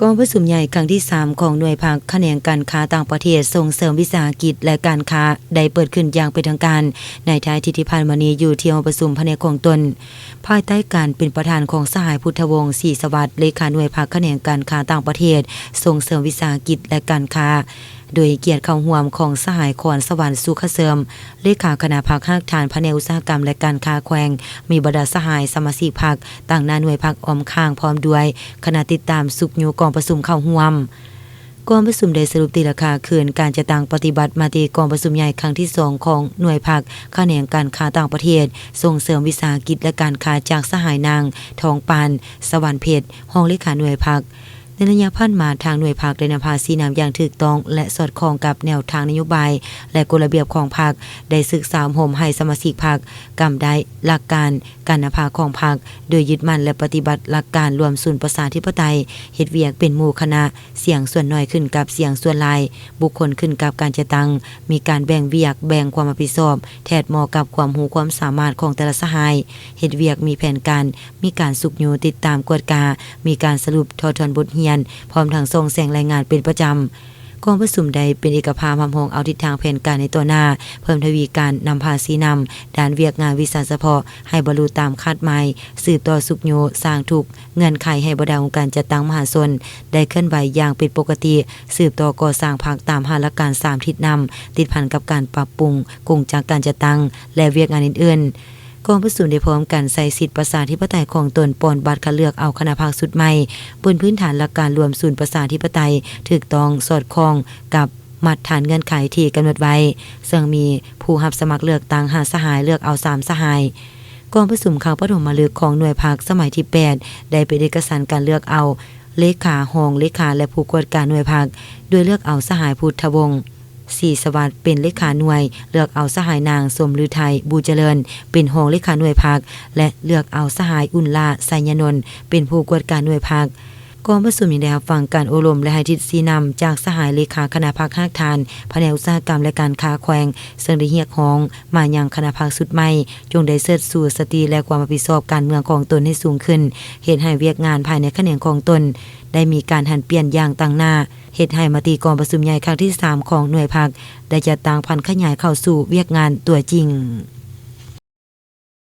ກອງປະຊຸມໃຫຍ່ຄັ້ງທີສາມຂອງໜ່ວຍພັກຂະແໜງການຄ້າຕ່າງປະເທດ ສົ່ງເສີມວິສາຫະກິດ ແລະ ການຄ້າ ໄດ້ເປີດຂຶ້ນຢ່າງເປັນທາງການໃນທ້າຍອາທິດທີ່ຜ່ານມານີ້ ຢູ່ທີ່ຫໍປະຊຸມພະແນກຂອງຕົນ ພາຍໃຕ້ການເປັນປະທານຂອງສະຫາຍ ພຸດທະວົງ ສີສະຫວັດ ເລຂາໜ່ວຍພັກຂະແໜງການຄ້າຕ່າງປະເທດ ສົ່ງເສີມວິສາຫະກິດ ແລະ ການຄ້າ ໂດຍໃຫ້ກຽດເຂົ້າຮ່ວມຂອງສະຫາຍ ຄອນສະຫວັນ ສຸຂະເສີມ ເລຂາຄະນະພັກຮາກຖານພະແນກອຸດສາຫະກຳ ແລະ ການຄ້າແຂວງ, ມີບັນດາສະຫາຍສະມາຊິກພັກ ຕາງໜ້າໜ່ວຍພັກອ້ອມຂ້າງ ພ້ອມດ້ວຍຄະນະຕິດຕາມຊຸກຍູ້ກອງປະຊຸມເຂົ້າຮ່ວມ. ກອງປະຊຸມໄດ້ສະຫຼຸບຕີລາຄາຄືນການຈັດຕັ້ງປະຕິບັດມະຕິກອງປະຊຸມໃຫຍ່ຄັ້ງທີສອງຂອງໜ່ວຍພັກຂະແໜງການຄ້າຕ່າງປະເທດ ສົ່ງເສີມວິສາຫະກິດ ແລະ ການຄ້າ ຈາກສະຫາຍນາງ ທອງປານ ສະຫວັນເພັດ ຮອງເລຂາໜ່ວຍພັກ. ໃນໄລຍະຜ່ານມາ, ທາງໜ່ວຍພັກໄດ້ນຳພາຊີ້ນຳຢ່າງຖືກຕ້ອງ ແລະ ສອດຄ່ອງກັບແນວທາງນະໂຍບາຍ ແລະ ກົດລະບຽບຂອງພັກ, ໄດ້ສຶກສາອົບຮົມໃຫ້ສະມາຊິກພັກກຳໄດ້ຫຼັກການການນຳພາຂອງພັກ ໂດຍຍຶດໝັ້ນ ແລະ ປະຕິບັດຫຼັກການລວມສູນປະຊາທິປະໄຕ, ເຮັດວຽກເປັນໝູ່ຄະນະ, ສຽງສ່ວນໜ້ອຍຂຶ້ນກັບສຽງສ່ວນຫຼາຍ, ບຸກຄົນຂຶ້ນກັບການຈັດຕັ້ງ, ມີການແບ່ງວຽກ, ແບ່ງຄວາມຮັບຜິດຊອບ ແທດເໝາະກັບຄວາມຮູ້ຄວາມສາມາດຂອງແຕ່ລະສະຫາຍ, ເຮັດວຽກມີແຜນການ, ມີການຊຸກຍູ້, ຕິດຕາມ, ກວດກາ, ມີການສະຫຼຸບ, ຖອດຖອນບົດຮຽນ, ພ້ອມທັງສ່ອງແສງລາຍງານເປັນປະຈຳ. ກອງປະຊຸມໄດ້ເປັນເອກະພາບຮັບຮອງເອົາທິດທາງແຜນການໃນຕໍ່ໜ້າ, ເພີ່ມທະວີການນຳພາຊີ້ນຳດ້ານວຽກງານວິຊາສະເພາະໃຫ້ບັນລຸຕາມຄາດໝາຍ, ສືບຕໍ່ຊຸກຍູ້ສ້າງທຸກເງື່ອນໄຂໃຫ້ບັນດາອົງການຈັດຕັ້ງມະຫາຊົນໄດ້ເຄື່ອນໄຫວຢ່າງເປັນປົກກະຕິ, ສືບຕໍ່ກໍ່ສ້າງພັກຕາມຫ້າຫຼັກການສາມທິດນຳ, ຕິດພັນກັບການປັບປຸງກົງຈັກການຈັດຕັ້ງ ແລະ ວຽກງານອື່ນໆ. ກອງປະຊຸມໄດ້ພ້ອມກັນໃຊ້ສິດປະຊາທິປະໄຕຂອງຕົນ ປ່ອນບັດຄັດເລືອກເອົາຄະນະພັກຊຸດໃໝ່ ບົນພື້ນຖານຫຼັກການລວມສູນປະຊາທິປະໄຕ ຖືກຕ້ອງສອດຄ່ອງກັບມາດຖານເງື່ອນໄຂທີ່ກຳນົດໄວ້, ເຊິ່ງມີຜູ້ຮັບສະໝັກເລືອກຕັ້ງຫ້າສະຫາຍ, ເລືອກເອົາສາມສະຫາຍ. ກອງປະຊຸມຄັ້ງປະຖົມມະລຶກຂອງໜ່ວຍພັກສະໄໝທີແປດ ໄດ້ເປັນເອກະສັນການເລືອກເອົາເລຂາ, ຮອງເລຂາ ແລະ ຜູ້ກວດກາໜ່ວຍພັກ, ໂດຍເລືອກເອົາສະຫາຍ ພຸດທະວົງ ສີສະຫວັດ ເປັນເລຂາໜ່ວຍ, ເລືອກເອົາສະຫາຍນາງ ສົມລືໄທ ບູຈະເລີນ ເປັນຮອງເລຂາໜ່ວຍພັກ ແລະ ເລືອກເອົາສະຫາຍ ອຸ່ນຫຼ້າ ໄຊຍະນົນ ເປັນຜູ້ກວດກາໜ່ວຍພັກ. ກອງປະຊຸມຍັງໄດ້ຮັບຟັງການໂອ້ລົມ ແລະ ໃຫ້ທິດຊີ້ນຳຈາກສະຫາຍເລຂາຄະນະພັກຮາກຖານ ພະແນກອຸດສາຫະກຳ ແລະ ການຄ້າແຂວງ, ເຊິ່ງໄດ້ຮຽກຮ້ອງມາຍັງຄະນະພັກຊຸດໃໝ່ ຈົ່ງໄດ້ເຊີດຊູສະຕິ ແລະ ຄວາມຮັບຜິດຊອບການເມືອງຂອງຕົນໃຫ້ສູງຂຶ້ນ, ເຮັດໃຫ້ວຽກງານພາຍໃນຂະແໜງຂອງຕົນໄດ້ມີການຫັນປ່ຽນຢ່າງຕັ້ງໜ້າ. ເຮັດໃຫ້ມະຕິກອງປະຊຸມໃຫຍ່ຄັ້ງທີສາມຂອງໜ່ວຍພັກໄດ້ຈັດຕັ້ງຜັນຂະຫຍາຍເຂົ້າສູ່ວຽກງານຕົວຈິງ.